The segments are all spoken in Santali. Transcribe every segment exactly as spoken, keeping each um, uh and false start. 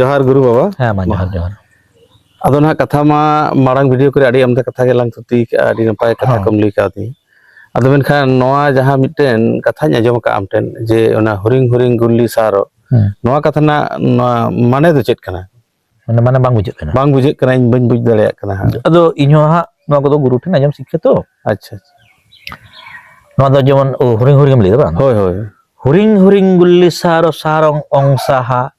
ᱡᱚᱦᱟᱨ ᱜᱩᱨᱩ ᱵᱟᱵᱟ᱾ ᱦᱮᱸ ᱢᱟ ᱡᱚᱦᱟᱨ ᱡᱚᱦᱟᱨ᱾ ᱟᱫᱚ ᱱᱟᱦᱟᱜ ᱠᱟᱛᱷᱟ ᱢᱟ ᱢᱟᱲᱟᱝ ᱵᱷᱤᱰᱤᱭᱳ ᱠᱚᱨᱮ ᱟᱹᱰᱤ ᱟᱢᱫᱟ ᱠᱟᱛᱷᱟ ᱜᱮᱞᱟᱝ ᱛᱷᱩᱛᱤ ᱠᱟᱜᱼᱟ, ᱟᱹᱰᱤ ᱱᱟᱯᱟᱭ ᱠᱟᱛᱷᱟ ᱦᱮᱸ᱾ ᱠᱚᱢ ᱞᱟᱹᱭ ᱠᱟᱣᱫᱤᱧᱟ᱾ ᱟᱫᱚ ᱢᱮᱱᱠᱷᱟᱱ ᱱᱚᱣᱟ ᱡᱟᱦᱟᱸ ᱢᱤᱫᱴᱮᱱ ᱠᱟᱛᱷᱟᱧ ᱟᱸᱡᱚᱢ ᱟᱠᱟᱫᱼᱟ ᱟᱢ ᱴᱷᱮᱱ, ᱡᱮ ᱚᱱᱟ ᱦᱩᱨᱤᱝ ᱦᱩᱨᱤᱝ ᱜᱩᱞᱞᱤ ᱥᱟᱨᱚ, ᱦᱮᱸ᱾ ᱱᱚᱣᱟ ᱠᱟᱛᱷᱟ ᱨᱮᱱᱟᱜ ᱱᱚᱣᱟ ᱢᱟᱱᱮ ᱫᱚ ᱪᱮᱫ ᱠᱟᱱᱟ? ᱢᱟᱱᱮ ᱢᱟᱱᱮ ᱵᱟᱝ ᱵᱩᱡᱷᱟᱹᱜ ᱠᱟᱱᱟ᱾ ᱵᱟᱝ ᱵᱩᱡᱷᱟᱹᱜ ᱠᱟᱱᱟ, ᱤᱧ ᱵᱟᱹᱧ ᱵᱩᱡᱽ ᱫᱟᱲᱮᱭᱟᱜ ᱠᱟᱱᱟ ᱦᱟᱸᱜ᱾ ᱟᱫᱚ ᱤᱧ ᱦᱚᱸ ᱦᱟᱸᱜ ᱱᱚᱣᱟ ᱠᱚᱫᱚ ᱜᱩᱨᱩ ᱴᱷᱮᱱ ᱟᱸᱡᱚᱢ ᱥᱤᱠᱠᱷᱤᱛᱚ᱾ ᱟᱪᱪᱷᱟ, ᱟᱪᱪᱷᱟ᱾ ᱱᱚᱣᱟ ᱫᱚ ᱡᱮᱢᱚᱱ ᱚ, ᱦᱩᱨᱤᱝ ᱦᱩᱨᱤᱝ ᱮᱢ ᱞᱟᱹᱭ ᱫᱟ ᱵᱟᱝ? ᱦᱳᱭ, ᱦᱳᱭ᱾ ᱦᱩᱨᱤᱝ ᱦᱩᱨᱤᱝ ᱜᱩᱞᱞᱤ ᱥᱟᱨᱚ ᱥᱟᱨᱚᱝ ᱚᱝᱥᱟᱦᱟ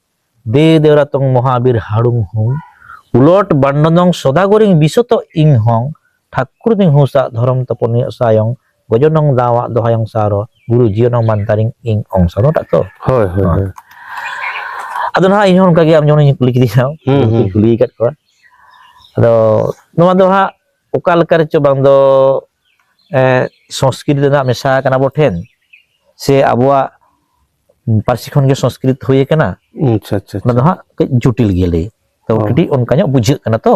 ᱫᱮ ᱫᱮᱣᱨᱟᱛᱚᱝ ᱢᱚᱦᱟᱵᱤᱨ ᱦᱟᱲᱩᱝ ᱦᱩᱝ ᱩᱞᱚᱴ ᱵᱟᱱᱰᱚᱱᱚᱝ ᱥᱚᱫᱟᱜᱚᱨᱤᱝ ᱵᱤᱥᱚᱛᱚ ᱤᱝᱦᱚᱝ ᱴᱷᱟᱠᱩᱨ ᱫᱤᱝ ᱦᱩᱥᱟ ᱫᱷᱚᱨᱚᱢ ᱛᱚᱯᱚᱱᱤᱭᱚ ᱥᱟᱭᱚᱝ ᱜᱚᱡᱚᱱᱚᱝ ᱫᱟᱣᱟᱜ ᱫᱚᱦᱟᱭᱚᱝ ᱥᱟᱨᱚ ᱜᱩᱨᱩ ᱡᱤᱭᱚᱱᱚᱝ ᱢᱟᱱᱛᱟᱨᱤᱝ ᱤᱝ ᱚᱝᱥᱟ ᱱᱚᱴᱟᱜ ᱛᱚ᱾ ᱦᱳᱭ, ᱦᱳᱭ, ᱦᱳᱭ᱾ ᱟᱫᱚ ᱱᱟᱦᱟᱜ ᱤᱧ ᱦᱚᱸ ᱚᱱᱠᱟ ᱜᱮ ᱟᱢ ᱡᱮᱢᱚᱱᱤᱧ ᱠᱩᱞᱤ ᱠᱮᱫᱮᱭᱟ, ᱦᱩᱸ, ᱦᱩᱸ᱾ ᱠᱩᱞᱤ ᱟᱠᱟᱫ ᱠᱚᱣᱟ᱾ ᱟᱫᱚ ᱱᱚᱣᱟ ᱫᱚ ᱦᱟᱸᱜ ᱚᱠᱟ ᱞᱮᱠᱟ ᱨᱮᱪᱚ ᱵᱟᱝ ᱫᱚ, ᱮ, ᱥᱚᱝᱥᱠᱨᱤᱛ ᱨᱮᱱᱟᱜ ᱢᱮᱥᱟ ᱟᱠᱟᱱᱟ ᱟᱵᱚ ᱴᱷᱮᱱ, ᱥᱮ ᱟᱵᱚᱣᱟᱜ ᱯᱟᱹᱨᱥᱤ ᱠᱷᱚᱱ ᱜᱮ ᱥᱚᱝᱥᱠᱨᱤᱛ ᱦᱩᱭ ᱟᱠᱟᱱᱟ, ᱟᱪᱪᱷᱟ, ᱟᱪᱪᱷᱟ, ᱚᱱᱟ ᱫᱚ ᱟᱪᱪᱷᱟ᱾ ᱦᱟᱸᱜ ᱠᱟᱹᱡ ᱡᱚᱴᱤᱞ ᱜᱮᱭᱟ ᱞᱟᱹᱭ᱾ ᱛᱚ ᱚ᱾ ᱠᱟᱹᱴᱤᱡ ᱚᱱᱠᱟ ᱧᱚᱜ ᱵᱩᱡᱷᱟᱹᱜ ᱠᱟᱱᱟ ᱛᱚ,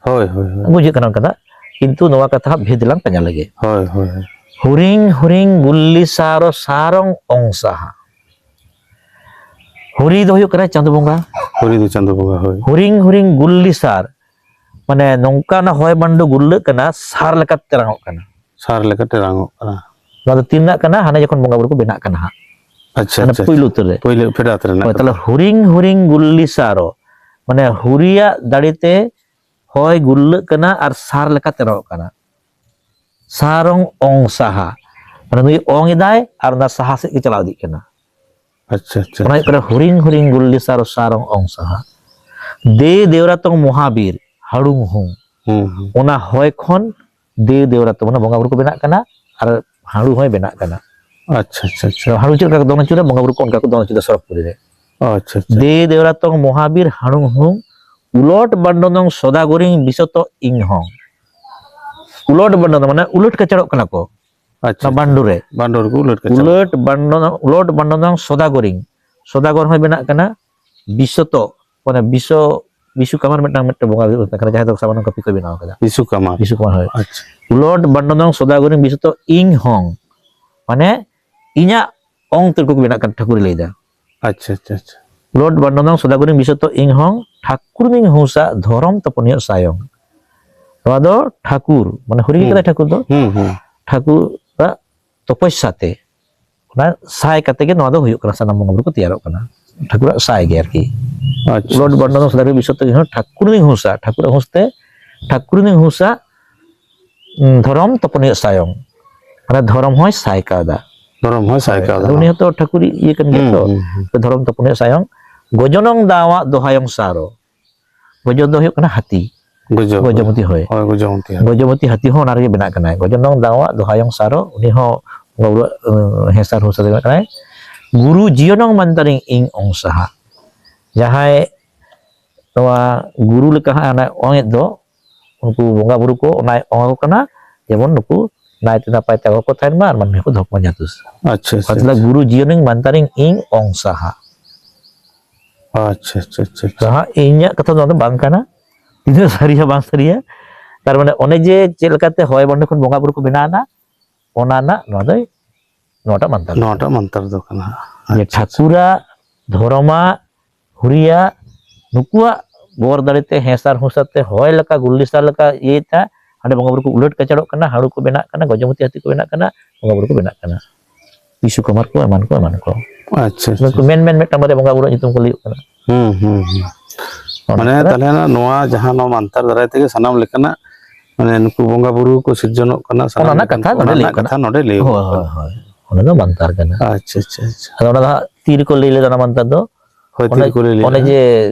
ᱦᱳᱭ, ᱦᱳᱭ, ᱦᱳᱭ᱾ ᱵᱩᱡᱷᱟᱹᱜ ᱠᱟᱱᱟ ᱚᱱᱠᱟ ᱫᱚ, ᱠᱤᱱᱛᱩ ᱱᱚᱣᱟ ᱠᱟᱛᱷᱟ ᱦᱟᱸᱜ ᱵᱷᱮᱫ ᱞᱟᱝ ᱯᱟᱸᱡᱟ ᱞᱮᱜᱮ᱾ ᱦᱳᱭ, ᱦᱳᱭ, ᱦᱳᱭ᱾ ᱦᱩᱨᱤᱝ ᱦᱩᱨᱤᱝ ᱜᱩᱞᱞᱤ ᱥᱟᱨᱚ ᱥᱟᱨᱚᱝ ᱚᱝᱥᱟᱦᱟ᱾ ᱦᱩᱨᱤ ᱫᱚ ᱦᱩᱭᱩᱜ ᱠᱟᱱᱟ ᱪᱟᱸᱫᱚ ᱵᱚᱸᱜᱟ᱾ ᱦᱩᱨᱤ ᱫᱚ ᱪᱟᱸᱫᱚ ᱵᱚᱸᱜᱟ, ᱦᱳᱭ᱾ ᱦᱩᱨᱤᱝ ᱦᱩᱨᱤᱝ ᱜᱩᱞᱞᱤ ᱥᱟᱨ, ᱢᱟᱱᱮ ᱱᱚᱝᱠᱟ ᱚᱱᱟ ᱦᱚᱭ ᱵᱟᱱᱰᱚ ᱜᱩᱨᱞᱟᱹᱜ ᱠᱟᱱᱟ, ᱥᱟᱨ ᱞᱮᱠᱟ ᱛᱮᱨᱟᱝᱚᱜ ᱠᱟᱱᱟ᱾ ᱥᱟᱨ ᱞᱮᱠᱟ ᱛᱮᱨᱟᱝᱚᱜ ᱠᱟᱱᱟ᱾ ᱱᱚᱣᱟ ᱫᱚ ᱛᱤᱱ ᱨᱮᱱᱟᱜ ᱠᱟᱱᱟ? ᱦᱟᱱᱮ ᱡᱚᱠᱷᱚᱱ ᱵᱚᱸᱜᱟ ᱵᱩᱨᱩ ᱠᱚ ᱵᱮᱱᱟᱜ ᱠᱟᱱᱟ ᱦᱟᱸᱜ᱾ ᱟᱪᱪᱷᱟ, ᱦᱟᱱᱮ ᱟᱪᱪᱷᱟ, ᱯᱩᱭᱞᱩ ᱟᱪᱪᱷᱟ᱾ ᱩᱛᱟᱹᱨ ᱨᱮ᱾ ᱯᱩᱭᱞᱩ ᱯᱷᱮᱰᱟᱛ ᱨᱮᱱᱟᱜ ᱦᱳᱭ, ᱠᱟᱛᱷᱟ᱾ ᱛᱟᱦᱞᱮ ᱦᱩᱨᱤᱝ ᱦᱩᱨᱤᱝ ᱜᱩᱞᱞᱤ ᱥᱟᱨᱚ, ᱢᱟᱱᱮ ᱦᱩᱨᱤᱭᱟᱜ ᱫᱟᱲᱮ ᱛᱮ ᱦᱚᱭ ᱜᱩᱨᱞᱟᱹᱜ ᱠᱟᱱᱟ ᱟᱨ ᱥᱟᱨ ᱞᱮᱠᱟ ᱛᱮᱨᱟᱝᱚᱜ ᱠᱟᱱᱟ᱾ ᱥᱟᱨᱚᱝ ᱚᱝ ᱥᱟᱦᱟ, ᱢᱟᱱᱮ ᱱᱩᱭ ᱚᱝ ᱮᱫᱟᱭ ᱟᱨ ᱚᱱᱟ ᱥᱟᱦᱟ ᱥᱮᱫ ᱜᱮ ᱪᱟᱞᱟᱣ ᱤᱫᱤᱜ ᱠᱟᱱᱟ᱾ ᱟᱪᱪᱷᱟ, ᱟᱪᱪᱷᱟ, ᱚᱱᱟ ᱦᱩᱭᱩᱜ ᱟᱪᱪᱷᱟ᱾ ᱠᱟᱱᱟ ᱦᱩᱨᱤᱝ ᱦᱩᱨᱤᱝ ᱜᱩᱞᱞᱤ ᱥᱟᱨᱚ ᱥᱟᱨᱚᱝ ᱚᱝ ᱥᱟᱦᱟ᱾ ᱫᱮ ᱫᱮᱣᱨᱟᱛᱚᱝ ᱢᱚᱦᱟᱵᱤᱨ ᱦᱟᱲᱩᱝ ᱦᱩᱝ᱾ ᱦᱩᱸ, ᱦᱩᱸ᱾ ᱚᱱᱟ ᱦᱚᱭ ᱠᱷᱚᱱ ᱫᱮ ᱫᱮᱣᱨᱟᱛᱚ, ᱢᱟᱱᱮ ᱵᱚᱸᱜᱟ ᱵᱩᱨᱩ ᱠᱚ ᱵᱮᱱᱟᱜ ᱠᱟᱱᱟ ᱟᱨ ᱦᱟᱹᱲᱩ ᱦᱚᱸᱭ ᱵᱮᱱᱟᱜ ᱠᱟᱱᱟ᱾ ᱟᱪᱪᱷᱟ, ᱟᱪᱪᱷᱟ, ᱟᱪᱪᱷᱟ᱾ ᱦᱟᱹᱲᱩ ᱪᱮᱫ ᱞᱮᱠᱟ ᱠᱚ ᱫᱚᱱ ᱟᱹᱪᱩᱨᱟ, ᱵᱚᱸᱜᱟ ᱵᱩᱨᱩ ᱠᱚ ᱚᱱᱠᱟ ᱠᱚ ᱫᱚᱱ ᱟᱹᱪᱩᱨᱟ ᱥᱚᱨᱚᱜᱽᱯᱩᱨᱤ ᱨᱮ᱾ ᱟᱪᱪᱷᱟ, ᱟᱪᱪᱷᱟ᱾ ᱫᱮ ᱫᱮᱣᱨᱟᱛᱚᱝ ᱢᱚᱦᱟᱵᱤᱨ ᱦᱟᱲᱩᱝ ᱦᱩᱝ ᱩᱞᱚᱴ ᱵᱟᱱᱰᱚᱱᱚᱝ ᱥᱚᱫᱟᱜᱚᱨᱤᱝ ᱵᱤᱥᱚᱛᱚ ᱤᱝᱦᱚᱝ᱾ ᱩᱞᱚᱴ ᱵᱟᱱᱰᱚᱱ ᱢᱟᱱᱮ ᱩᱞᱟᱹᱴ ᱠᱟᱪᱟᱲᱚᱜ ᱠᱟᱱᱟ ᱠᱚ᱾ ᱟᱪᱪᱷᱟ, ᱚᱱᱟ ᱵᱟᱱᱰᱩ ᱨᱮ᱾ ᱵᱟᱱᱰᱩ ᱨᱮᱠᱚ ᱩᱞᱟᱹᱴ ᱠᱟᱪᱟᱲ᱾ ᱩᱞᱟᱹᱴ ᱵᱟᱱᱰᱚᱱᱚᱝ, ᱩᱞᱚᱴ ᱵᱟᱱᱰᱚᱱᱚᱝ ᱥᱚᱫᱟᱜᱚᱨᱤᱝ᱾ ᱥᱚᱫᱟᱜᱚᱨ ᱦᱚᱸᱭ ᱵᱮᱱᱟᱜ ᱠᱟᱱᱟ᱾ ᱵᱤᱥᱚᱛᱚ, ᱢᱟᱱᱮ ᱵᱤᱥᱚ, ᱵᱤᱥᱩᱠᱟᱢᱟᱨ ᱢᱤᱫᱴᱟᱝ, ᱢᱤᱫᱴᱟᱝ ᱵᱚᱸᱜᱟ ᱦᱩᱭᱩᱜ ᱠᱟᱱᱟ, ᱡᱟᱦᱟᱸᱭ ᱫᱚ ᱥᱟᱢᱟᱱᱚᱢ ᱠᱟᱹᱯᱤ ᱠᱚᱭ ᱵᱮᱱᱟᱣ ᱠᱟᱫᱟ᱾ ᱵᱤᱥᱩᱠᱩᱢᱟᱨ, ᱦᱳᱭ᱾ ᱟᱪᱪᱷᱟ᱾ ᱩᱞᱚᱴ ᱵᱟᱱᱰᱚᱱᱚᱝ ᱥᱚᱫᱟᱜᱚᱨᱤᱝ ᱵᱤᱥᱚᱛᱚ ᱤᱝ ᱦᱚᱝ᱾ ᱢᱟᱱᱮ ᱤᱧᱟᱜ ᱚᱝ ᱛᱮᱫ ᱠᱚ ᱵᱮᱱᱟᱜ ᱠᱟᱱᱟ, ᱴᱷᱟᱹᱠᱩᱨᱮ ᱞᱟᱹᱭᱫᱟ᱾ ᱟᱪᱪᱷᱟ, ᱟᱪᱪᱷᱟ, ᱟᱪᱪᱷᱟ᱾ ᱞᱚᱰ ᱵᱟᱱᱰᱚᱱᱚᱝ ᱥᱚᱫᱟᱜᱚᱨᱤᱝ ᱵᱤᱥᱚᱛᱚ ᱤᱝᱦᱚᱝ ᱴᱷᱟᱠᱩᱨ ᱢᱤᱝ ᱦᱩᱥᱟ ᱫᱷᱚᱨᱚᱢ ᱛᱚᱯᱚᱱᱤᱭᱚ ᱥᱟᱭᱚᱝ᱾ ᱱᱚᱣᱟ ᱫᱚ ᱴᱷᱟᱠᱩᱨ, ᱢᱟᱱᱮ ᱦᱩᱨᱤ ᱜᱮ ᱦᱩᱸ᱾ ᱠᱟᱛᱷᱟ ᱴᱷᱟᱠᱩᱨ ᱫᱚ, ᱦᱩᱸ, ᱦᱩᱸ᱾ ᱴᱷᱟᱠᱩᱨᱟᱜ ᱛᱚᱯᱚᱥᱭᱟ ᱛᱮ, ᱚᱱᱟ ᱥᱟᱭ ᱠᱟᱛᱮ ᱜᱮ ᱱᱚᱣᱟ ᱫᱚ ᱦᱩᱭᱩᱜ ᱠᱟᱱᱟ, ᱥᱟᱱᱟᱢ ᱵᱚᱸᱜᱟ ᱵᱩᱨᱩ ᱠᱚ ᱛᱮᱭᱟᱨᱚᱜ ᱠᱟᱱᱟ᱾ ᱴᱷᱟᱠᱩᱨᱟᱜ ᱥᱟᱭ ᱜᱮ ᱟᱨᱠᱤ᱾ ᱟᱪᱪᱷᱟ, ᱞᱚᱰ ᱟᱪᱪᱷᱟ, ᱵᱟᱱᱰᱚᱱᱚᱝ ᱟᱪᱪᱷᱟ᱾ ᱥᱚᱫᱟᱜᱚᱨᱤᱝ ᱵᱤᱥᱚᱛᱚ ᱤᱝᱦᱚᱝ ᱴᱷᱟᱠᱩᱨ ᱢᱤᱝ ᱦᱩᱥᱟ, ᱴᱷᱟᱠᱩᱨᱟᱜ ᱦᱩᱥ ᱛᱮ, ᱴᱷᱟᱠᱩᱨ ᱢᱤᱝ ᱦᱩᱥᱟ ᱩᱸ, ᱫᱷᱚᱨᱚᱢ ᱛᱚᱯᱚᱱᱤᱭᱚ ᱥᱟᱭᱚᱝ᱾ ᱢᱟᱱᱮ ᱫᱷᱚᱨᱚᱢ ᱦᱚᱸᱭ ᱥᱟᱭ ᱠᱟᱣᱫᱟ᱾ ᱫᱷᱚᱨᱚᱢ ᱦᱚᱸᱭ ᱥᱟᱭ ᱦᱳᱭ, ᱠᱟᱣᱫᱟ, ᱟᱫᱚ ᱩᱱᱤ ᱦᱚᱸ᱾ ᱦᱚᱸᱛᱚ ᱴᱷᱟᱹᱠᱩᱨᱤᱡ ᱤᱭᱟᱹ ᱠᱟᱱ ᱜᱮᱭᱟ ᱦᱩᱸ, ᱛᱚ᱾ ᱦᱩᱸ, ᱦᱩᱸ᱾ ᱫᱷᱚᱨᱚᱢ ᱛᱚᱯᱚᱱᱤᱭᱚ ᱥᱟᱭᱚᱝ᱾ ᱜᱚᱡᱚᱱᱚᱝ ᱫᱟᱣᱟᱜ ᱫᱚᱦᱟᱭᱚᱝ ᱥᱟᱨᱚ᱾ ᱜᱚᱡᱚᱱ ᱫᱚ ᱦᱩᱭᱩᱜ ᱠᱟᱱᱟ ᱦᱟᱹᱛᱤ᱾ ᱜᱚᱡᱚ, ᱜᱚᱡᱚᱢᱚᱛᱤ, ᱦᱳᱭ᱾ ᱦᱳᱭ, ᱜᱚᱡᱚᱢᱚᱛᱤ ᱦᱟᱹᱛᱤ᱾ ᱜᱚᱡᱚᱢᱚᱛᱤ ᱦᱟᱹᱛᱤ ᱦᱚᱸ ᱚᱱᱟ ᱨᱮᱜᱮ ᱵᱮᱱᱟᱜ ᱠᱟᱱᱟᱭ᱾ ᱜᱚᱡᱚᱱᱚᱝ ᱫᱟᱣᱟᱜ ᱫᱚᱦᱟᱭᱚᱝ ᱥᱟᱨᱚ, ᱩᱱᱤ ᱦᱚᱸ ᱵᱚᱸᱜᱟ ᱵᱩᱨᱩᱣᱟᱜ, ᱩᱸ, ᱦᱮᱸᱥᱟᱨ ᱦᱩᱸᱥᱟᱨ ᱨᱮ ᱵᱮᱱᱟᱜ ᱠᱟᱱᱟᱭ᱾ ᱜᱩᱨᱩ ᱡᱤᱭᱚᱱᱚᱝ ᱢᱟᱱᱛᱟᱨᱤᱝ ᱤᱝ ᱚᱝᱥᱟᱦᱟ᱾ ᱡᱟᱦᱟᱸᱭ ᱱᱚᱣᱟ ᱜᱩᱨᱩ ᱞᱮᱠᱟ ᱦᱟᱸᱜ ᱚᱱᱟ ᱚᱝ ᱮᱫ ᱫᱚ, ᱩᱱᱠᱩ ᱵᱚᱸᱜᱟ ᱵᱩᱨᱩ ᱠᱚ ᱚᱱᱟᱭ ᱚᱝ ᱟᱠᱚ ᱠᱟᱱᱟ, ᱡᱮᱢᱚᱱ ᱱᱩᱠᱩ ᱱᱟᱭᱛᱮ ᱱᱟᱯᱟᱭ ᱛᱮ ᱟᱵᱚ ᱠᱚ ᱛᱟᱦᱮᱱ ᱢᱟ ᱟᱨ ᱢᱟᱹᱱᱢᱤ ᱠᱚ ᱫᱷᱚᱨᱢᱚ ᱧᱟᱛᱩᱥ᱾ ᱟᱪᱪᱷᱟ, ᱟᱪᱪᱷᱟ, ᱚᱱᱟᱛᱮ ᱟᱪᱪᱷᱟ᱾ ᱜᱩᱨᱩ ᱡᱤᱭᱚᱱᱤᱝ ᱢᱟᱱᱛᱟᱨᱤᱝ ᱤᱝ ᱚᱝ ᱥᱟᱦᱟ᱾ ᱟᱪᱪᱷᱟ, ᱟᱪᱪᱷᱟ, ᱟᱪᱪᱷᱟ, ᱟᱪᱪᱷᱟ᱾ ᱥᱟᱦᱟ ᱤᱧᱟᱹᱜ ᱠᱟᱛᱷᱟ ᱫᱚ ᱱᱚᱣᱟ ᱫᱚ ᱵᱟᱝ ᱠᱟᱱᱟ, ᱛᱤᱱᱟᱹᱜ ᱥᱟᱹᱨᱤᱭᱟ ᱵᱟᱝ ᱥᱟᱹᱨᱤᱭᱟ᱾ ᱛᱟᱨ ᱢᱟᱱᱮ ᱚᱱᱮ ᱡᱮ ᱪᱮᱫ ᱞᱮᱠᱟᱛᱮ ᱦᱚᱭ ᱵᱷᱟᱱᱰᱚ ᱠᱷᱚᱱ ᱵᱚᱸᱜᱟ ᱵᱩᱨᱩ ᱠᱚ ᱵᱮᱱᱟᱣ ᱮᱱᱟ, ᱚᱱᱟ ᱨᱮᱱᱟᱜ ᱱᱚᱣᱟ ᱫᱚᱭ, ᱱᱚᱣᱟᱴᱟᱜ ᱢᱟᱱᱛᱟᱨ ᱫᱚ ᱱᱚᱣᱟᱴᱟᱜ ᱠᱟᱱᱟ᱾ ᱢᱟᱱᱛᱟᱨ ᱫᱚ ᱠᱟᱱᱟ᱾ ᱡᱮ ᱟᱪᱪᱷᱟ, ᱟᱪᱪᱷᱟ᱾ ᱴᱷᱟᱹᱠᱩᱨᱟᱜ, ᱫᱷᱚᱨᱚᱢᱟᱜ, ᱦᱩᱨᱤᱭᱟᱜ, ᱱᱩᱠᱩᱣᱟᱜ ᱵᱚᱨ ᱫᱟᱲᱮᱛᱮ ᱦᱮᱸᱥᱟᱨ ᱦᱩᱸᱥᱟᱨ ᱛᱮ ᱦᱚᱭ ᱞᱮᱠᱟ ᱜᱩᱞᱞᱤᱥᱟ ᱞᱮᱠᱟ ᱤᱭᱟᱹᱭᱮᱫ ᱛᱟᱦᱮᱸᱫ, ᱦᱟᱸᱰᱮ ᱵᱚᱸᱜᱟ ᱵᱩᱨᱩ ᱠᱚ ᱩᱞᱟᱹᱴ ᱠᱟᱪᱟᱲᱚᱜ ᱠᱟᱱᱟ, ᱦᱟᱹᱲᱩ ᱠᱚ ᱵᱮᱱᱟᱜ ᱠᱟᱱᱟ, ᱜᱚᱡᱚᱢᱚᱛᱤ ᱦᱟᱹᱛᱤ ᱠᱚ ᱵᱮᱱᱟᱜ ᱠᱟᱱᱟ, ᱵᱚᱸᱜᱟ ᱵᱩᱨᱩ ᱠᱚ ᱵᱮᱱᱟᱜ ᱠᱟᱱᱟ᱾ ᱵᱤᱥᱩᱠᱩᱢᱟᱨ ᱠᱚ ᱮᱢᱟᱱ ᱠᱚ ᱮᱢᱟᱱ ᱠᱚ᱾ ᱟᱪᱪᱷᱟ, ᱟᱪᱪᱷᱟ᱾ ᱱᱩᱠᱩ ᱢᱮᱱ ᱢᱮᱱ ᱢᱤᱫᱴᱟᱝ ᱵᱟᱨᱭᱟ ᱵᱚᱸᱜᱟ ᱵᱩᱨᱩᱣᱟᱜ ᱧᱩᱛᱩᱢ ᱠᱚ ᱞᱟᱹᱭᱚᱜ ᱠᱟᱱᱟ᱾ ᱦᱩᱸ, ᱦᱩᱸ, ᱦᱩᱸ᱾ ᱚᱱᱟ ᱢᱟᱱᱮ ᱠᱟᱱᱟ᱾ ᱛᱟᱦᱞᱮ ᱱᱚᱣᱟ ᱡᱟᱦᱟᱸ ᱱᱚᱣᱟ ᱢᱟᱱᱛᱟᱨ ᱫᱟᱨᱟᱭ ᱛᱮᱜᱮ ᱥᱟᱱᱟᱢ ᱞᱮᱠᱟᱱᱟᱜ, ᱢᱟᱱᱮ ᱱᱩᱠᱩ ᱵᱚᱸᱜᱟ ᱵᱩᱨᱩ ᱠᱚ ᱥᱤᱨᱡᱚᱱᱚᱜ ᱠᱟᱱᱟ, ᱥᱟᱱᱟᱢ ᱚᱱᱟ ᱨᱮᱱᱟᱜ ᱞᱮᱠᱟᱱ ᱠᱟᱛᱷᱟ ᱠᱚ, ᱱᱚᱰᱮ ᱚᱱᱟ ᱞᱟᱹᱭᱚᱜ ᱨᱮᱱᱟᱜ ᱠᱟᱱᱟ᱾ ᱠᱟᱛᱷᱟ ᱱᱚᱰᱮ ᱞᱟᱹᱭᱚᱜ ᱦᱳᱭ, ᱠᱟᱱᱟ᱾ ᱦᱳᱭ, ᱦᱳᱭ᱾ ᱚᱱᱟ ᱫᱚ ᱢᱟᱱᱛᱟᱨ ᱠᱟᱱᱟ᱾ ᱟᱪᱪᱷᱟ, ᱟᱪᱪᱷᱟ, ᱟᱪᱪᱷᱟ᱾ ᱟᱫᱚ ᱚᱱᱟ ᱫᱚ ᱦᱟᱸᱜ ᱛᱤ ᱨᱮᱠᱚ ᱞᱟᱹᱭ ᱞᱮᱫᱟ ᱚᱱᱟ ᱢᱟᱱᱛᱟᱨ ᱫᱚ? ᱦᱳᱭ, ᱛᱤ ᱚᱱᱮ, ᱨᱮᱠᱚ ᱞᱟᱹᱭ ᱚᱱᱮ ᱞᱮᱫᱟ᱾ ᱡᱮ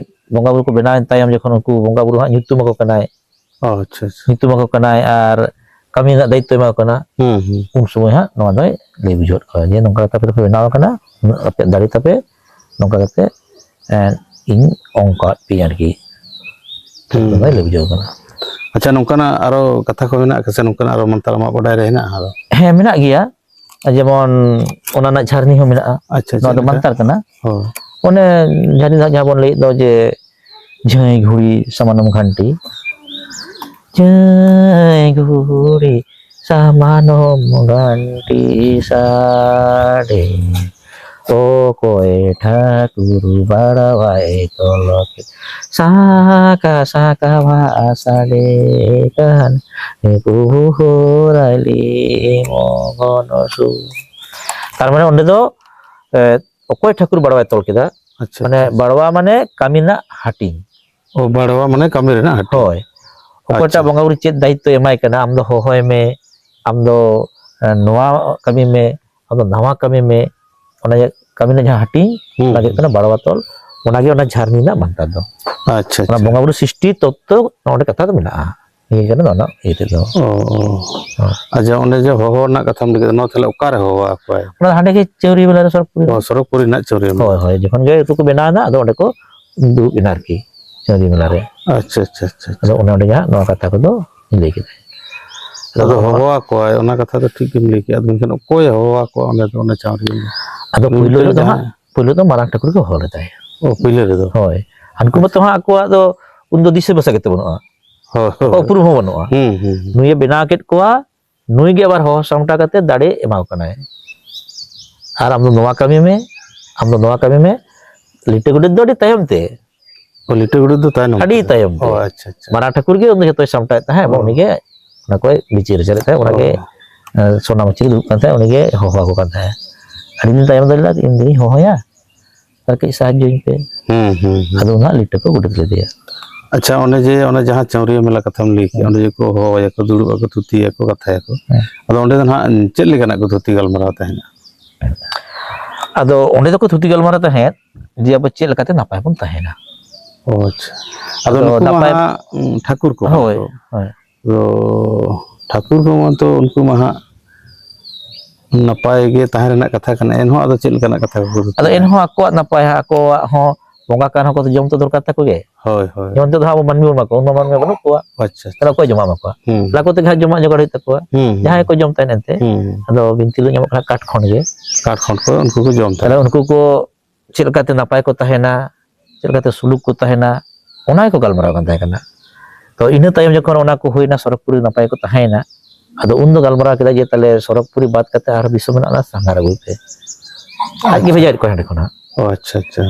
ᱵᱚᱸᱜᱟ ᱵᱩᱨᱩ ᱠᱚ ᱵᱮᱱᱟᱣᱮᱱ ᱛᱟᱭᱚᱢ ᱡᱚᱠᱷᱚᱱ ᱩᱱᱠᱩ ᱵᱚᱸᱜᱟ ᱵᱩᱨᱩ ᱦᱟᱸᱜ ᱧᱩᱛᱩᱢ ᱟᱠᱚ ᱠᱟᱱᱟᱭ, ᱚ, ᱟᱪᱪᱷᱟ, ᱟᱪᱪᱷᱟ᱾ ᱧᱩᱛᱩᱢ ᱟᱠᱚ ᱠᱟᱱᱟᱭ ᱟᱨ ᱠᱟᱹᱢᱤ ᱨᱮᱱᱟᱜ ᱫᱟᱭᱤᱛᱛᱚ ᱮᱢᱟ ᱠᱚ ᱠᱟᱱᱟ, ᱦᱩᱸ, ᱦᱩᱸ᱾ ᱩᱱ ᱥᱚᱢᱚᱭ ᱦᱟᱸᱜ ᱱᱚᱣᱟ ᱫᱚᱭ ᱞᱟᱹᱭ ᱵᱩᱡᱷᱟᱹᱣ ᱠᱚᱣᱟ ᱡᱮ ᱱᱚᱝᱠᱟ ᱠᱟᱛᱮ ᱟᱯᱮ ᱫᱚᱯᱮ ᱵᱮᱱᱟᱣ ᱟᱠᱟᱱᱟ, ᱩᱱᱟᱹᱜ ᱟᱯᱮᱭᱟᱜ ᱫᱟᱲᱮ ᱛᱟᱯᱮ, ᱱᱚᱝᱠᱟ ᱠᱟᱛᱮ, ᱮᱸ, ᱤᱧ ᱚᱝᱠᱟᱣᱟᱫ ᱯᱮᱭᱟ ᱟᱨᱠᱤ᱾ ᱦᱩᱸ᱾ ᱱᱚᱝᱠᱟᱭ ᱞᱟᱹᱭ ᱵᱩᱡᱷᱟᱹᱣ ᱠᱟᱱᱟ᱾ ᱟᱪᱪᱷᱟ, ᱱᱚᱝᱠᱟᱱᱟᱜ ᱟᱨᱚ ᱠᱟᱛᱷᱟ ᱠᱚ ᱢᱮᱱᱟᱜᱼᱟ ᱥᱮ? ᱱᱚᱝᱠᱟᱱᱟᱜ ᱟᱨᱚ ᱢᱟᱱᱛᱟᱨ ᱟᱢᱟᱜ ᱵᱟᱰᱟᱭ ᱨᱮ ᱦᱮᱱᱟᱜᱼᱟ ᱟᱨᱚ? ᱦᱮᱸ, ᱢᱮᱱᱟᱜ ᱜᱮᱭᱟ᱾ ᱡᱮᱢᱚᱱ ᱚᱱᱟ ᱨᱮᱱᱟᱜ ᱡᱷᱟᱨᱱᱤ ᱦᱚᱸ ᱢᱮᱱᱟᱜᱼᱟ᱾ ᱟᱪᱪᱷᱟ, ᱱᱚᱣᱟ ᱪᱮᱫ ᱫᱚ ᱞᱮᱠᱟ? ᱢᱟᱱᱛᱟᱨ ᱠᱟᱱᱟ᱾ ᱦᱳᱭ᱾ ᱚᱱᱮ ᱡᱷᱟᱨᱱᱤ ᱫᱚ ᱡᱟᱦᱟᱸ ᱵᱚᱱ ᱞᱟᱹᱭᱮᱫ ᱫᱚ ᱡᱮ, "ᱡᱷᱟᱹᱭ ᱜᱷᱩᱲᱤ ᱥᱟᱢᱟᱱᱚᱢ ᱜᱷᱟᱱᱴᱤ, ᱡᱷᱟᱹᱭ ᱜᱷᱩᱲᱤ ᱥᱟᱢᱟᱱᱚᱢ ᱜᱷᱟᱱᱴᱤ ᱥᱟᱰᱮ, ᱚᱠᱚᱭ ᱴᱷᱟᱹᱠᱩᱨ ᱵᱟᱲᱣᱟᱭ ᱛᱚᱞ ᱠᱮᱫ, ᱥᱟᱠᱟ ᱥᱟᱠᱟ ᱵᱷᱟᱜ ᱥᱟᱰᱮ ᱠᱟᱱ, ᱱᱩᱠᱩ ᱦᱚᱨᱟᱭᱞᱤ ᱢᱚᱜᱚᱱ ᱥᱩ᱾ ᱛᱟᱨ ᱢᱟᱱᱮ ᱚᱸᱰᱮ ᱫᱚ, ᱮ, ᱚᱠᱚᱭ ᱴᱷᱟᱹᱠᱩᱨ ᱵᱟᱲᱣᱟᱭ ᱛᱚᱞ ᱠᱮᱫᱟ? ᱟᱪᱪᱷᱟ, ᱢᱟᱱᱮ ᱟᱪᱪᱷᱟ᱾ ᱵᱟᱲᱣᱟ ᱢᱟᱱᱮ ᱠᱟᱹᱢᱤ ᱨᱮᱱᱟᱜ ᱦᱟᱹᱴᱤᱧ᱾ ᱚ, ᱵᱟᱲᱣᱟ ᱢᱟᱱᱮ ᱠᱟᱹᱢᱤ ᱨᱮᱱᱟᱜ ᱦᱟᱹᱴᱤᱧ᱾ ᱦᱳᱭ᱾ ᱚᱠᱚᱭᱴᱟᱜ ᱟᱪᱪᱷᱟ᱾ ᱵᱚᱸᱜᱟ ᱵᱩᱨᱩ ᱪᱮᱫ ᱫᱟᱭᱤᱛᱛᱚ ᱮᱢᱟᱭ ᱠᱟᱱᱟ, ᱟᱢ ᱫᱚ ᱦᱚᱦᱚᱭ ᱢᱮ, ᱟᱢ ᱫᱚ, ᱮ, ᱱᱚᱣᱟ ᱠᱟᱹᱢᱤ ᱢᱮ, ᱟᱢ ᱫᱚ ᱱᱟᱣᱟ ᱠᱟᱹᱢᱤ ᱢᱮ, ᱚᱱᱟ ᱡᱮ ᱠᱟᱹᱢᱤ ᱨᱮᱱᱟᱜ ᱡᱟᱦᱟᱸ ᱦᱟᱹᱴᱤᱧ, ᱦᱩᱸ, ᱚᱱᱟ ᱜᱮ ᱦᱩᱭᱩᱜ ᱦᱩᱸ᱾ ᱠᱟᱱᱟ ᱵᱟᱲᱣᱟ ᱛᱚᱞ, ᱚᱱᱟ ᱜᱮ ᱚᱱᱟ ᱡᱷᱟᱨᱱᱤ ᱨᱮᱱᱟᱜ ᱢᱟᱱᱛᱟᱨ ᱫᱚ᱾ ᱟᱪᱪᱷᱟ, ᱚᱱᱟ ᱟᱪᱪᱷᱟ᱾ ᱵᱚᱸᱜᱟ ᱵᱩᱨᱩ ᱥᱨᱤᱥᱴᱤ ᱛᱚᱛᱛᱚ ᱱᱚᱰᱮ ᱠᱟᱛᱷᱟ ᱫᱚ ᱢᱮᱱᱟᱜᱼᱟ᱾ ᱱᱤᱭᱟᱹ ᱠᱟᱱᱟ ᱱᱚᱣᱟ ᱨᱮᱱᱟᱜ ᱤᱭᱟᱹ ᱛᱮᱫ ᱫᱚ᱾ ᱚ, ᱚ᱾ ᱦᱳᱭ᱾ ᱟᱪᱪᱷᱟ, ᱚᱸᱰᱮ ᱡᱮ ᱦᱚᱦᱚ ᱨᱮᱱᱟᱜ ᱠᱟᱛᱷᱟᱢ ᱞᱟᱹᱭ ᱠᱮᱫᱟ, ᱱᱚᱣᱟ ᱛᱟᱦᱞᱮ ᱚᱠᱟᱨᱮ ᱦᱚᱦᱚ ᱟᱠᱚᱣᱟᱭ? ᱚᱱᱟ ᱫᱚ ᱦᱟᱸᱰᱮ ᱜᱮ ᱪᱟᱹᱣᱨᱤᱭᱟᱹ ᱢᱮᱞᱟ ᱨᱮ ᱥᱚᱨᱚᱜᱽᱯᱩᱨᱤ ᱨᱮ᱾ ᱚ, ᱥᱚᱨᱚᱜᱽᱯᱩᱨᱤ ᱨᱮᱱᱟᱜ ᱪᱟᱹᱣᱨᱤᱭᱟᱹ ᱢᱮᱞᱟ᱾ ᱦᱳᱭ, ᱦᱳᱭ, ᱡᱚᱠᱷᱚᱱ ᱜᱮ ᱟᱹᱛᱩ ᱠᱚ ᱵᱮᱱᱟᱣ ᱮᱫᱟ, ᱟᱫᱚ ᱚᱸᱰᱮ ᱠᱚ ᱫᱩᱲᱩᱵ ᱮᱱᱟ ᱟᱨᱠᱤ, ᱪᱟᱹᱣᱨᱤᱭᱟᱹ ᱢᱮᱞᱟ ᱨᱮ᱾ ᱟᱪᱪᱷᱟ, ᱟᱪᱪᱷᱟ, ᱟᱪᱪᱷᱟ, ᱟᱪᱪᱷᱟ᱾ ᱟᱫᱚ ᱚᱱᱮ ᱚᱸᱰᱮ ᱜᱮ ᱦᱟᱸᱜ ᱱᱚᱣᱟ ᱠᱟᱛᱷᱟ ᱠᱚᱫᱚ ᱞᱟᱹᱭ ᱠᱮᱫᱟᱭ᱾ ᱟᱫᱚ ᱟᱫᱚ ᱦᱚᱦᱚ ᱟᱠᱚᱣᱟᱭ, ᱚᱱᱟ ᱠᱟᱛᱷᱟ ᱫᱚ ᱴᱷᱤᱠ ᱜᱮᱢ ᱞᱟᱹᱭ ᱠᱮᱫᱟ, ᱢᱮᱱᱠᱷᱟᱱ ᱚᱠᱚᱭᱮ ᱦᱚᱦᱚ ᱟᱠᱚᱣᱟ ᱚᱸᱰᱮ ᱫᱚ, ᱚᱱᱟ ᱪᱟᱹᱣᱨᱤᱭᱟᱹ ᱢᱮᱞᱟ? ᱟᱫᱚ ᱱᱩᱭ ᱯᱳᱭᱞᱳ ᱡᱟᱦᱟᱸ ᱨᱮᱫᱚ ᱦᱟᱸᱜ, ᱯᱳᱭᱞᱳ ᱫᱚ ᱢᱟᱨᱟᱝ ᱴᱷᱟᱹᱠᱩᱨ ᱜᱮ ᱦᱚᱦᱚ ᱞᱮᱫᱟᱭ᱾ ᱚ, ᱯᱳᱭᱞᱳ ᱨᱮᱫᱚ? ᱦᱳᱭ᱾ ᱦᱟᱹᱱᱠᱩ ᱢᱟᱛᱚ ᱟᱪᱪᱷᱟ᱾ ᱦᱟᱸᱜ ᱟᱠᱚᱣᱟᱜ ᱫᱚ ᱩᱱᱫᱚ ᱫᱤᱥᱟᱹ ᱵᱟᱥᱟ ᱜᱮᱛᱚ ᱵᱟᱹᱱᱩᱜᱼᱟ᱾ ᱦᱳᱭ, ᱦᱳᱭ᱾ ᱩᱯᱨᱩᱢ ᱦᱚᱸ ᱵᱟᱹᱱᱩᱜᱼᱟ᱾ ᱦᱩᱸ, ᱦᱩᱸ, ᱦᱩᱸ᱾ ᱱᱩᱭᱮ ᱵᱮᱱᱟᱣ ᱠᱮᱫ ᱠᱚᱣᱟ, ᱱᱩᱭ ᱜᱮ ᱟᱵᱟᱨ ᱦᱚᱦᱚ ᱥᱟᱢᱴᱟᱣ ᱠᱟᱛᱮ ᱫᱟᱲᱮ ᱮᱢᱟᱣ ᱠᱟᱱᱟᱭ᱾ ᱟᱨ ᱟᱢ ᱫᱚ ᱱᱚᱣᱟ ᱠᱟᱹᱢᱤ ᱢᱮ, ᱟᱢ ᱫᱚ ᱱᱚᱣᱟ ᱠᱟᱹᱢᱤ ᱢᱮ᱾ ᱞᱤᱴᱟᱹ ᱜᱚᱰᱮᱛ ᱫᱚ ᱟᱹᱰᱤ ᱛᱟᱭᱚᱢ ᱛᱮ᱾ ᱚ, ᱞᱤᱴᱟᱹ ᱜᱚᱰᱮᱛ ᱫᱚ ᱛᱟᱭᱱᱚᱢ ᱟᱹᱰᱤ ᱛᱮ? ᱛᱟᱭᱚᱢ ᱚ, ᱛᱮ᱾ ᱟᱪᱪᱷᱟ, ᱟᱪᱪᱷᱟ᱾ ᱢᱟᱨᱟᱝ ᱴᱷᱟᱹᱠᱩᱨ ᱜᱮ ᱩᱱᱤ ᱡᱚᱛᱚᱭ ᱥᱟᱢᱴᱟᱣᱮᱫ ᱛᱟᱦᱮᱸᱫ, ᱮᱵᱚᱝ ᱚ᱾ ᱩᱱᱤ ᱜᱮ ᱚᱱᱟ ᱠᱚᱭ ᱵᱤᱪᱟᱹᱨ ᱟᱪᱟᱨᱮᱫ ᱛᱟᱦᱮᱸᱫ, ᱚᱱᱟ ᱜᱮ, ᱚ᱾ ᱮ, ᱥᱚᱱᱟ ᱢᱟᱹᱪᱤ ᱨᱮ ᱫᱩᱲᱩᱵ ᱠᱟᱱ ᱛᱟᱦᱮᱸᱫ, ᱩᱱᱤ ᱜᱮ ᱦᱚᱦᱚ ᱟᱠᱚ ᱠᱟᱱ ᱛᱟᱦᱮᱸᱫ᱾ ᱟᱹᱰᱤ ᱫᱤᱱ ᱛᱟᱭᱚᱢ ᱫᱚ ᱞᱟᱹᱭ ᱫᱟ, "ᱤᱧ ᱫᱩᱧ ᱦᱚᱦᱚᱭᱟ, ᱟᱨ ᱠᱟᱹᱡ ᱥᱟᱦᱟᱡᱽᱡᱚᱧ ᱯᱮ᱾" ᱦᱩᱸ, ᱦᱩᱸ, ᱦᱩᱸ᱾ ᱟᱫᱚ ᱩᱱ ᱦᱟᱸᱜ ᱞᱤᱴᱟᱹ ᱠᱚ ᱜᱚᱰᱮᱛ ᱞᱮᱫᱮᱭᱟ᱾ ᱟᱪᱪᱷᱟ, ᱚᱱᱮ ᱡᱮ, ᱚᱱᱮ ᱡᱟᱦᱟᱸ ᱪᱟᱹᱣᱨᱤᱭᱟᱹ ᱢᱮᱞᱟ ᱠᱟᱛᱷᱟᱢ ᱞᱟᱹᱭ ᱠᱮᱫ, ᱦᱩᱸ᱾ ᱚᱸᱰᱮ ᱡᱮ ᱠᱚ ᱦᱚᱦᱚᱭᱟᱠᱚ, ᱫᱩᱲᱩᱵ ᱟᱠᱚ, ᱛᱷᱩᱛᱤᱭᱟᱠᱚ, ᱠᱟᱛᱷᱟᱭᱟᱠᱚ᱾ ᱦᱩᱸ᱾ ᱟᱫᱚ ᱚᱸᱰᱮ ᱫᱚ ᱱᱟᱦᱟᱜ ᱪᱮᱫ ᱞᱮᱠᱟᱱᱟᱜ ᱠᱚ ᱛᱷᱩᱛᱤ ᱜᱟᱞᱢᱟᱨᱟᱣ ᱛᱟᱦᱮᱱᱟ? ᱟᱫᱚ ᱚᱸᱰᱮ ᱫᱚᱠᱚ ᱛᱷᱩᱛᱤ ᱜᱟᱞᱢᱟᱨᱟᱣ ᱛᱟᱦᱮᱸᱫ ᱡᱮ ᱟᱵᱚ ᱪᱮᱫ ᱞᱮᱠᱟᱛᱮ ᱱᱟᱯᱟᱭ ᱵᱚᱱ ᱛᱟᱦᱮᱱᱟ᱾ ᱚ, ᱟᱪᱪᱷᱟ᱾ ᱟᱫᱚ ᱟᱫᱚ ᱱᱩᱠᱩ ᱢᱟ ᱱᱟᱯᱟᱭ ᱦᱟᱸᱜ, ᱩᱸ, ᱴᱷᱟᱹᱠᱩᱨ ᱠᱚ ᱠᱟᱱᱟ ᱦᱳᱭ, ᱠᱚ᱾ ᱦᱳᱭ᱾ ᱟᱫᱚ ᱴᱷᱟᱹᱠᱩᱨ ᱠᱚ ᱢᱟᱛᱚ ᱩᱱᱠᱩ ᱢᱟ ᱦᱟᱸᱜ ᱱᱟᱯᱟᱭ ᱜᱮ ᱛᱟᱦᱮᱸ ᱨᱮᱱᱟᱜ ᱠᱟᱛᱷᱟ ᱠᱟᱱᱟ, ᱮᱱᱦᱚᱸ ᱟᱫᱚ ᱪᱮᱫ ᱞᱮᱠᱟᱱᱟᱜ ᱠᱟᱛᱷᱟ ᱠᱚᱠᱚ ᱟᱫᱚ ᱛᱷᱩᱛᱤᱭᱟ? ᱮᱱᱦᱚᱸ ᱟᱠᱚᱣᱟᱜ ᱱᱟᱯᱟᱭ ᱦᱟᱸᱜ, ᱟᱠᱚᱣᱟᱜ ᱦᱚᱸ ᱵᱚᱸᱜᱟ ᱠᱟᱱ ᱦᱚᱸᱠᱚ ᱡᱚᱢ ᱛᱚ ᱫᱚᱨᱠᱟᱨ ᱛᱟᱠᱚ ᱜᱮ᱾ ᱦᱳᱭ, ᱦᱳᱭ᱾ ᱡᱮᱢᱚᱱ ᱱᱤᱛᱚᱜ ᱫᱚ ᱦᱟᱸᱜ ᱟᱵᱚ ᱢᱟᱹᱱᱢᱤ ᱵᱚᱱ ᱮᱢᱟ ᱠᱚᱣᱟ, ᱩᱱ ᱢᱟ ᱢᱟᱹᱱᱢᱤ ᱵᱟᱹᱱᱩᱜ ᱠᱚᱣᱟ᱾ ᱟᱪᱪᱷᱟ, ᱟᱪᱪᱷᱟ, ᱛᱟᱦᱞᱮ ᱚᱠᱚᱭ ᱟᱪᱪᱷᱟ᱾ ᱡᱚᱢᱟ ᱮᱢᱟ ᱠᱚᱣᱟ? ᱦᱩᱸ, ᱛᱟᱦᱞᱮ ᱟᱠᱚ ᱦᱩᱸ᱾ ᱛᱮᱜᱮ ᱦᱟᱸᱜ ᱡᱚᱢᱟᱜ ᱡᱚᱜᱟᱲ ᱦᱩᱭᱩᱜ ᱛᱟᱠᱚᱣᱟ᱾ ᱦᱩᱸ, ᱦᱩᱸ᱾ ᱡᱟᱦᱟᱸᱭ ᱠᱚ ᱡᱚᱢ ᱛᱟᱦᱮᱸᱫ ᱮᱱᱛᱮ᱾ ᱦᱩᱸ, ᱦᱩᱸ᱾ ᱟᱫᱚ ᱵᱤᱱᱛᱤ ᱫᱚ ᱧᱟᱢᱚᱜ ᱠᱟᱱᱟ ᱠᱟᱴ ᱠᱷᱚᱱ ᱜᱮ᱾ ᱠᱟᱴ ᱠᱷᱚᱱ ᱠᱚ ᱩᱱᱠᱩ ᱠᱚ ᱡᱚᱢ ᱛᱟᱦᱞᱮ ᱛᱟᱦᱮᱸᱫ᱾ ᱩᱱᱠᱩ ᱠᱚ ᱪᱮᱫ ᱞᱮᱠᱟᱛᱮ ᱱᱟᱯᱟᱭ ᱠᱚ ᱛᱟᱦᱮᱱᱟ, ᱪᱮᱫ ᱞᱮᱠᱟᱛᱮ ᱥᱩᱞᱩᱠ ᱠᱚ ᱛᱟᱦᱮᱱᱟ, ᱚᱱᱟ ᱜᱮᱠᱚ ᱜᱟᱞᱢᱟᱨᱟᱣ ᱠᱟᱱ ᱛᱟᱦᱮᱸ ᱠᱟᱱᱟ᱾ ᱛᱚ, ᱤᱱᱟᱹ ᱛᱟᱭᱚᱢ ᱡᱚᱠᱷᱚᱱ ᱚᱱᱟ ᱠᱚ ᱦᱩᱭᱱᱟ, ᱥᱚᱨᱚᱜᱽᱯᱩᱨᱤ ᱱᱟᱯᱟᱭ ᱠᱚ ᱛᱟᱦᱮᱸᱭᱮᱱᱟ, ᱟᱫᱚ ᱩᱱᱫᱚ ᱜᱟᱞᱢᱟᱨᱟᱣ ᱠᱮᱫᱟ ᱡᱮ, "ᱛᱟᱦᱞᱮ ᱥᱚᱨᱚᱜᱽᱯᱩᱨᱤ ᱵᱟᱫ ᱠᱟᱛᱮ ᱟᱨᱦᱚᱸ ᱫᱤᱥᱚᱢ ᱢᱮᱱᱟᱜᱼᱟ, ᱚᱱᱟ ᱥᱟᱸᱜᱷᱟᱨ ᱟᱹᱜᱩᱭ ᱯᱮ᱾" ᱟᱡ ᱜᱮ ᱵᱷᱮᱡᱟᱭᱮᱫ ᱠᱚᱣᱟ ᱦᱟᱸᱰᱮ ᱠᱷᱚᱱᱟᱜ᱾ ᱚ, ᱟᱪᱪᱷᱟ, ᱟᱪᱪᱷᱟ᱾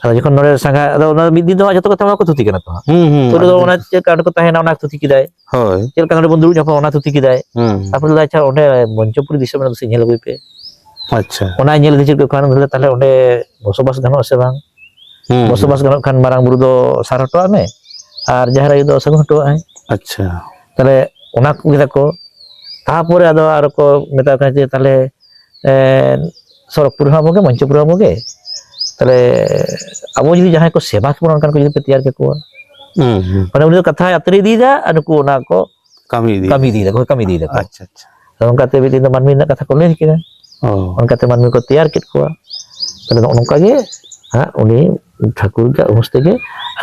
ᱟᱫᱚ ᱡᱚᱠᱷᱚᱱ ᱱᱚᱰᱮ ᱥᱟᱸᱜᱷᱟ, ᱟᱫᱚ ᱚᱱᱟ ᱢᱤᱫ ᱫᱤᱱ ᱫᱚ ᱡᱚᱛᱚ ᱠᱟᱛᱷᱟ ᱚᱱᱟ ᱠᱚ ᱛᱷᱩᱛᱤ ᱠᱟᱱᱟ ᱛᱚ ᱦᱟᱸᱜ᱾ ᱦᱩᱸ, ᱦᱩᱸ, ᱯᱳᱭᱞᱳ ᱫᱚ ᱟᱹᱰᱤ ᱚᱱᱟ ᱪᱮᱫ ᱞᱮᱠᱟ ᱚᱸᱰᱮ ᱠᱚ ᱛᱟᱦᱮᱱᱟ, ᱚᱱᱟ ᱛᱷᱩᱛᱤ ᱠᱮᱫᱟᱭ᱾ ᱦᱳᱭ᱾ ᱪᱮᱫ ᱞᱮᱠᱟ ᱱᱚᱰᱮ ᱵᱚᱱ ᱫᱩᱲᱩᱵ ᱧᱟᱯᱟᱢᱟ, ᱚᱱᱟ ᱛᱷᱩᱛᱤ ᱠᱮᱫᱟᱭ᱾ ᱦᱩᱸ᱾ ᱛᱟᱨᱯᱚᱨᱮ ᱞᱟᱹᱭᱫᱟ, "ᱟᱪᱪᱷᱟ, ᱚᱸᱰᱮ ᱢᱚᱧᱪᱚᱯᱩᱨᱤ ᱫᱤᱥᱚᱢ ᱨᱮᱱᱟᱜ ᱫᱚ ᱧᱮᱞ ᱟᱹᱜᱩᱭ ᱯᱮ᱾" ᱟᱪᱪᱷᱟ᱾ ᱚᱱᱟ ᱧᱮᱞ ᱤᱫᱤ ᱠᱮᱫ ᱠᱷᱟᱱ ᱵᱚᱞᱮ ᱛᱟᱦᱞᱮ ᱚᱸᱰᱮ ᱵᱚᱥᱚᱵᱟᱥ ᱜᱟᱱᱚᱜᱼᱟ ᱥᱮ ᱵᱟᱝ? ᱦᱩᱸ, ᱵᱚᱥᱚᱵᱟᱥ ᱦᱩᱸ᱾ ᱜᱟᱱᱚᱜ ᱠᱷᱟᱱ ᱢᱟᱨᱟᱝ ᱵᱩᱨᱩ ᱫᱚ ᱥᱟᱨ ᱦᱚᱴᱚᱣᱟᱜ ᱢᱮ, ᱟᱨ ᱡᱟᱦᱮᱨ ᱟᱭᱳ ᱫᱚ ᱥᱟᱹᱜᱩᱱ ᱦᱚᱴᱚᱣᱟᱜ ᱟᱭ᱾ ᱟᱪᱪᱷᱟ᱾ ᱛᱟᱦᱞᱮ ᱚᱱᱟ ᱠᱚ ᱠᱮᱫᱟ ᱠᱚ᱾ ᱛᱟᱨᱯᱚᱨᱮ ᱟᱫᱚ ᱟᱨᱚ ᱠᱚ ᱢᱮᱛᱟ ᱠᱚ ᱠᱟᱱᱟ ᱡᱮ, ᱛᱟᱦᱞᱮ, ᱮᱸ, ᱥᱚᱨᱚᱜᱽᱯᱩᱨᱤ ᱦᱚᱸ ᱟᱵᱚ ᱜᱮ, ᱢᱚᱧᱪᱚᱯᱩᱨᱤ ᱦᱚᱸ ᱟᱵᱚ ᱜᱮ᱾ ᱛᱟᱦᱞᱮ ᱟᱵᱚ ᱡᱩᱫᱤ ᱡᱟᱦᱟᱸᱭ ᱠᱚ ᱥᱮᱵᱟ ᱠᱮᱵᱚᱱ, ᱚᱱᱠᱟᱱ ᱠᱚ ᱡᱩᱫᱤ ᱯᱮ ᱛᱮᱭᱟᱨ ᱠᱮᱠᱚᱣᱟ᱾ ᱦᱩᱸ, ᱦᱩᱸ᱾ ᱢᱟᱱᱮ ᱩᱱᱤ ᱫᱚ ᱠᱟᱛᱷᱟᱭ ᱟᱛᱨᱮ ᱤᱫᱤᱭᱮᱫᱟ, ᱟᱨ ᱱᱩᱠᱩ ᱚᱱᱟ ᱠᱚ ᱠᱟᱹᱢᱤ ᱤᱫᱤᱭᱮᱫᱟ᱾ ᱠᱟᱹᱢᱤ ᱤᱫᱤᱭᱮᱫᱟ ᱠᱚ, ᱠᱟᱹᱢᱤ ᱤᱫᱤᱭᱮᱫᱟ ᱠᱚ᱾ ᱟᱪᱪᱷᱟ, ᱟᱪᱪᱷᱟ᱾ ᱟᱫᱚ ᱚᱱᱠᱟᱛᱮ ᱢᱤᱫ ᱫᱤᱱ ᱫᱚ ᱢᱟᱹᱱᱢᱤ ᱨᱮᱱᱟᱜ ᱠᱟᱛᱷᱟ ᱠᱚ ᱞᱟᱹᱭ ᱠᱮᱫᱟ᱾ ᱚ᱾ ᱚᱱᱠᱟᱛᱮ ᱢᱟᱹᱱᱢᱤ ᱠᱚ ᱛᱮᱭᱟᱨ ᱠᱮᱫ ᱠᱚᱣᱟ᱾ ᱛᱟᱦᱞᱮ ᱱᱚᱜᱼᱚ ᱱᱚᱝᱠᱟ ᱜᱮ ᱦᱟᱸᱜ ᱩᱱᱤ ᱴᱷᱟᱹᱠᱩᱨ ᱜᱮ ᱩᱱᱤᱥ ᱛᱮᱜᱮ,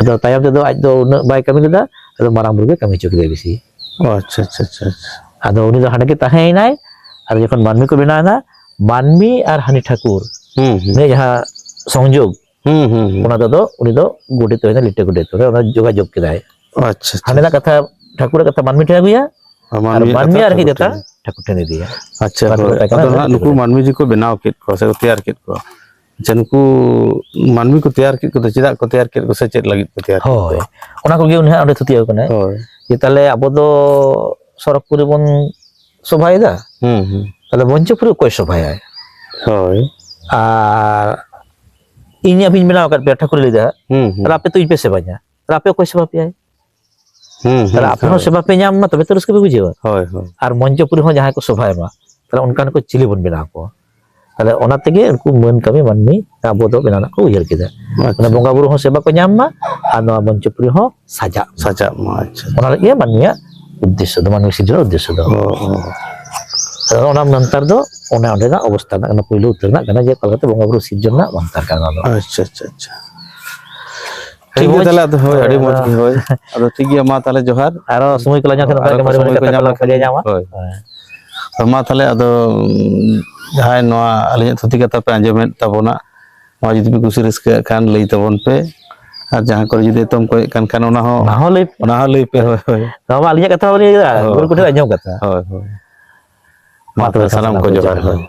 ᱟᱫᱚ ᱛᱟᱭᱚᱢ ᱛᱮᱫᱚ ᱟᱡ ᱫᱚ ᱩᱱᱟᱹᱜ ᱵᱟᱭ ᱠᱟᱹᱢᱤ ᱞᱮᱫᱟ, ᱟᱫᱚ ᱢᱟᱨᱟᱝ ᱵᱩᱨᱩ ᱜᱮ ᱠᱟᱹᱢᱤ ᱦᱚᱪᱚ ᱠᱮᱫᱟᱭ ᱵᱮᱥᱤ᱾ ᱚ, ᱟᱪᱪᱷᱟ, ᱟᱪᱪᱷᱟ, ᱟᱪᱪᱷᱟ, ᱟᱪᱪᱷᱟ᱾ ᱟᱫᱚ ᱩᱱᱤ ᱫᱚ ᱦᱟᱸᱰᱮ ᱜᱮ ᱛᱟᱦᱮᱸᱭᱮᱱᱟᱭ, ᱟᱨ ᱡᱚᱠᱷᱚᱱ ᱢᱟᱹᱱᱢᱤ ᱠᱚ ᱵᱮᱱᱟᱣ ᱮᱱᱟ, ᱢᱟᱹᱱᱢᱤ ᱟᱨ ᱦᱟᱹᱱᱤ ᱴᱷᱟᱹᱠᱩᱨ, ᱦᱩᱸ, ᱦᱩᱸ᱾ ᱩᱱᱤᱭᱟᱜ ᱡᱟᱦᱟᱸ ᱥᱚᱝᱡᱳᱜᱽ, ᱦᱩᱸ, ᱦᱩᱸ, ᱦᱩᱸ᱾ ᱚᱱᱟ ᱫᱚ, ᱫᱚ ᱩᱱᱤ ᱫᱚ ᱜᱚᱰᱮᱛ ᱦᱩᱭᱱᱟ, ᱞᱤᱴᱟᱹ ᱜᱚᱰᱮᱛ, ᱚᱱᱟ ᱡᱳᱜᱟᱡᱳᱜᱽ ᱠᱮᱫᱟᱭ᱾ ᱟᱪᱪᱷᱟ, ᱟᱪᱪᱷᱟ᱾ ᱦᱟᱸᱰᱮᱱᱟᱜ ᱠᱟᱛᱷᱟ, ᱴᱷᱟᱹᱠᱩᱨᱟᱜ ᱠᱟᱛᱷᱟ ᱢᱟᱹᱱᱢᱤ ᱴᱷᱮᱱ ᱟᱹᱜᱩᱭᱟ, ᱟᱨ ᱢᱟᱹᱱᱢᱤᱭᱟᱜ ᱟᱨ ᱠᱟᱛᱷᱟ ᱦᱟᱹᱱᱤᱭᱟᱜ ᱴᱷᱟᱹᱠᱩᱨ ᱠᱟᱛᱷᱟ ᱴᱷᱮᱱ᱾ ᱴᱷᱟᱹᱠᱩᱨ ᱴᱷᱮᱱ ᱤᱫᱤᱭᱟ᱾ ᱟᱪᱪᱷᱟ, ᱚᱱᱟ ᱦᱳᱭ᱾ ᱠᱟᱛᱷᱟ ᱠᱟᱱᱟ ᱟᱫᱚ ᱦᱟᱸᱜ ᱱᱩᱠᱩ ᱴᱷᱟᱹᱠᱩᱨ᱾ ᱢᱟᱹᱱᱢᱤ ᱡᱮᱠᱚ ᱵᱮᱱᱟᱣ ᱠᱮᱫ ᱠᱚᱣᱟ ᱥᱮ ᱠᱚ ᱛᱮᱭᱟᱨ ᱠᱮᱫ ᱠᱚᱣᱟ, ᱟᱪᱪᱷᱟ, ᱱᱩᱠᱩ ᱢᱟᱹᱱᱢᱤ ᱠᱚ ᱛᱮᱭᱟᱨ ᱠᱮᱫ ᱠᱚᱫᱚ ᱪᱮᱫᱟᱜ ᱠᱚ ᱛᱮᱭᱟᱨ ᱠᱮᱫ ᱠᱚᱣᱟ ᱥᱮ ᱪᱮᱫ ᱞᱟᱹᱜᱤᱫ ᱠᱚ ᱛᱮᱭᱟᱨ ᱠᱮᱫ ᱦᱳᱭ᱾ ᱠᱚᱣᱟ? ᱚᱱᱟ ᱠᱚᱜᱮ ᱩᱱᱤ ᱦᱟᱸᱜ ᱚᱸᱰᱮ ᱛᱷᱩᱛᱤ ᱟᱠᱚ ᱠᱟᱱᱟᱭ᱾ ᱦᱳᱭ᱾ ᱡᱮ ᱛᱟᱦᱞᱮ ᱟᱵᱚ ᱫᱚ ᱥᱚᱨᱚᱜᱽᱯᱩᱨᱤ ᱵᱚᱱ ᱥᱚᱵᱷᱟᱭᱮᱫᱟ, ᱦᱩᱸ, ᱦᱩᱸ᱾ ᱛᱟᱦᱞᱮ ᱢᱚᱧᱪᱚᱯᱩᱨᱤ ᱚᱠᱚᱭ ᱥᱚᱵᱷᱟᱭᱟᱭ? ᱦᱳᱭ᱾ ᱟᱨ ᱤᱧ ᱟᱹᱵᱤᱱ ᱵᱮᱱᱟᱣ ᱟᱠᱟᱫ ᱯᱮᱭᱟ, ᱴᱷᱟᱹᱠᱩᱨ ᱞᱟᱹᱭᱫᱟ, ᱦᱩᱸ, ᱦᱩᱸ᱾ ᱛᱟᱦᱞᱮ ᱟᱯᱮ ᱛᱚ ᱤᱧ ᱯᱮ ᱥᱮᱵᱟ ᱤᱧᱟ, ᱛᱟᱦᱞᱮ ᱟᱯᱮ ᱚᱠᱚᱭ ᱥᱮᱵᱟ ᱯᱮᱭᱟᱭ? ᱦᱩᱸ, ᱛᱟᱦᱞᱮ ᱦᱩᱸ, ᱟᱯᱮ ᱦᱚᱸ ᱦᱳᱭ᱾ ᱥᱮᱵᱟ ᱯᱮ ᱧᱟᱢ ᱢᱟ, ᱛᱚᱵᱮ ᱛᱚ ᱨᱟᱹᱥᱠᱟᱹ ᱯᱮ ᱵᱩᱡᱷᱟᱹᱣᱟ᱾ ᱦᱳᱭ, ᱦᱳᱭ᱾ ᱟᱨ ᱢᱚᱧᱪᱚᱯᱩᱨᱤ ᱦᱚᱸ ᱡᱟᱦᱟᱸᱭ ᱠᱚ ᱥᱚᱵᱷᱟᱭ ᱢᱟ, ᱛᱟᱦᱞᱮ ᱚᱱᱠᱟᱱ ᱠᱚ ᱪᱤᱞᱤ ᱵᱚᱱ ᱵᱮᱱᱟᱣ ᱠᱚᱣᱟ? ᱛᱟᱦᱞᱮ ᱚᱱᱟ ᱛᱮᱜᱮ ᱩᱱᱠᱩ ᱢᱟᱹᱱ ᱠᱟᱹᱢᱤ ᱢᱟᱹᱱᱢᱤ ᱟᱵᱚ ᱫᱚ ᱵᱮᱱᱟᱣ ᱨᱮᱱᱟᱜ ᱠᱚ ᱩᱭᱦᱟᱹᱨ ᱠᱮᱫᱟ᱾ ᱟᱪᱪᱷᱟ᱾ ᱢᱟᱱᱮ ᱵᱚᱸᱜᱟ ᱵᱩᱨᱩ ᱦᱚᱸ ᱥᱮᱵᱟ ᱠᱚ ᱧᱟᱢ ᱢᱟ, ᱟᱨ ᱱᱚᱣᱟ ᱢᱚᱧᱪᱚᱯᱩᱨᱤ ᱦᱚᱸ ᱥᱟᱡᱟᱜ ᱢᱟ᱾ ᱥᱟᱡᱟᱜ ᱢᱟ, ᱟᱪᱪᱷᱟ᱾ ᱚᱱᱟ ᱞᱟᱹᱜᱤᱫ ᱜᱮ ᱢᱟᱹᱱᱢᱤᱭᱟᱜ ᱩᱫᱽᱫᱮᱥᱥᱚ ᱫᱚ, ᱢᱟᱹᱱᱢᱤ ᱥᱤᱨᱡᱚᱱ ᱩᱫᱽᱫᱮᱥᱥᱚ ᱫᱚ᱾ ᱚ, ᱚ᱾ ᱟᱫᱚ ᱚᱱᱟ ᱢᱟᱱᱛᱟᱨ ᱫᱚ ᱚᱱᱮ ᱚᱸᱰᱮᱱᱟᱜ ᱚᱵᱚᱥᱛᱟ ᱨᱮᱱᱟᱜ ᱠᱟᱱᱟ, ᱯᱩᱭᱞᱩ ᱩᱛᱟᱹᱨ ᱨᱮᱱᱟᱜ ᱠᱟᱱᱟ, ᱡᱮ ᱚᱠᱟ ᱞᱮᱠᱟᱛᱮ ᱵᱚᱸᱜᱟ ᱵᱩᱨᱩ ᱥᱤᱨᱡᱚᱱ ᱨᱮᱱᱟᱜ ᱢᱟᱱᱛᱟᱨ ᱠᱟᱱᱟ ᱚᱱᱟ ᱫᱚ᱾ ᱟᱪᱪᱷᱟ, ᱟᱪᱪᱷᱟ, ᱟᱪᱪᱷᱟ᱾ ᱟᱹᱰᱤ ᱴᱷᱤᱠ ᱜᱮᱭᱟ, ᱢᱚᱡᱽ᱾ ᱛᱟᱦᱞᱮ ᱟᱫᱚ, ᱦᱳᱭ, ᱦᱳᱭ, ᱟᱹᱰᱤ ᱢᱚᱡᱽ ᱟᱫᱚ ᱜᱮ, ᱦᱳᱭ᱾ ᱟᱫᱚ ᱴᱷᱤᱠ ᱜᱮᱭᱟ, ᱢᱟ ᱛᱟᱦᱞᱮ ᱡᱚᱦᱟᱨ᱾ ᱟᱨᱚ ᱥᱚᱢᱚᱭ ᱠᱚ ᱞᱟᱝ ᱧᱟᱢ ᱠᱷᱟᱱ ᱟᱨᱚ ᱱᱚᱝᱠᱟ ᱜᱮ ᱠᱚ ᱢᱟᱨᱮ ᱥᱚᱢᱚᱭ ᱢᱟᱨᱮ ᱠᱚ ᱠᱟᱛᱷᱟ ᱧᱟᱢ ᱠᱚᱞᱟᱝ ᱞᱮᱱᱠᱷᱟᱱ ᱜᱮ ᱧᱟᱢᱟ᱾ ᱦᱳᱭ᱾ ᱦᱮᱸ᱾ ᱛᱚ ᱢᱟ ᱛᱟᱦᱞᱮ ᱟᱫᱚ, ᱡᱟᱦᱟᱸᱭ ᱱᱚᱣᱟ ᱟᱹᱞᱤᱧᱟᱜ ᱛᱷᱩᱛᱤ ᱠᱟᱛᱷᱟ ᱯᱮ ᱟᱸᱡᱚᱢᱮᱫ ᱛᱟᱵᱚᱱᱟ, ᱱᱚᱣᱟ ᱡᱩᱫᱤ ᱯᱮ ᱠᱩᱥᱤ ᱨᱟᱹᱥᱠᱟᱹᱜ ᱠᱷᱟᱱ ᱞᱟᱹᱭ ᱛᱟᱵᱚᱱ ᱯᱮ, ᱟᱨ ᱡᱟᱦᱟᱸ ᱠᱚᱨᱮ ᱡᱩᱫᱤ ᱮᱛᱚᱢ ᱠᱚᱭᱮᱜ ᱠᱟᱱ ᱠᱷᱟᱱ ᱚᱱᱟ ᱦᱚᱸ, ᱚᱱᱟ ᱦᱚᱸ ᱞᱟᱹᱭ ᱯᱮ᱾ ᱚᱱᱟ ᱦᱚᱸ ᱞᱟᱹᱭ ᱯᱮ, ᱦᱳᱭ, ᱦᱳᱭ᱾ ᱱᱚᱣᱟ ᱢᱟ ᱟᱹᱞᱤᱧᱟᱜ ᱠᱟᱛᱷᱟ ᱵᱟᱹᱞᱤᱧ ᱞᱟᱹᱭ ᱠᱮᱫᱟ, ᱦᱳᱭ᱾ ᱜᱩᱨᱩ ᱠᱚᱴᱷᱮᱱ ᱟᱸᱡᱚᱢ ᱠᱟᱛᱷᱟ᱾ ᱦᱳᱭ, ᱦᱳᱭ᱾ ᱢᱟ ᱢᱟ ᱛᱚᱵᱮ ᱛᱚᱵᱮ ᱥᱟᱱᱟᱢ ᱥᱟᱱᱟᱢ ᱠᱚ ᱠᱚ ᱡᱚᱦᱟᱨ, ᱡᱚᱦᱟᱨ᱾ ᱦᱳᱭ᱾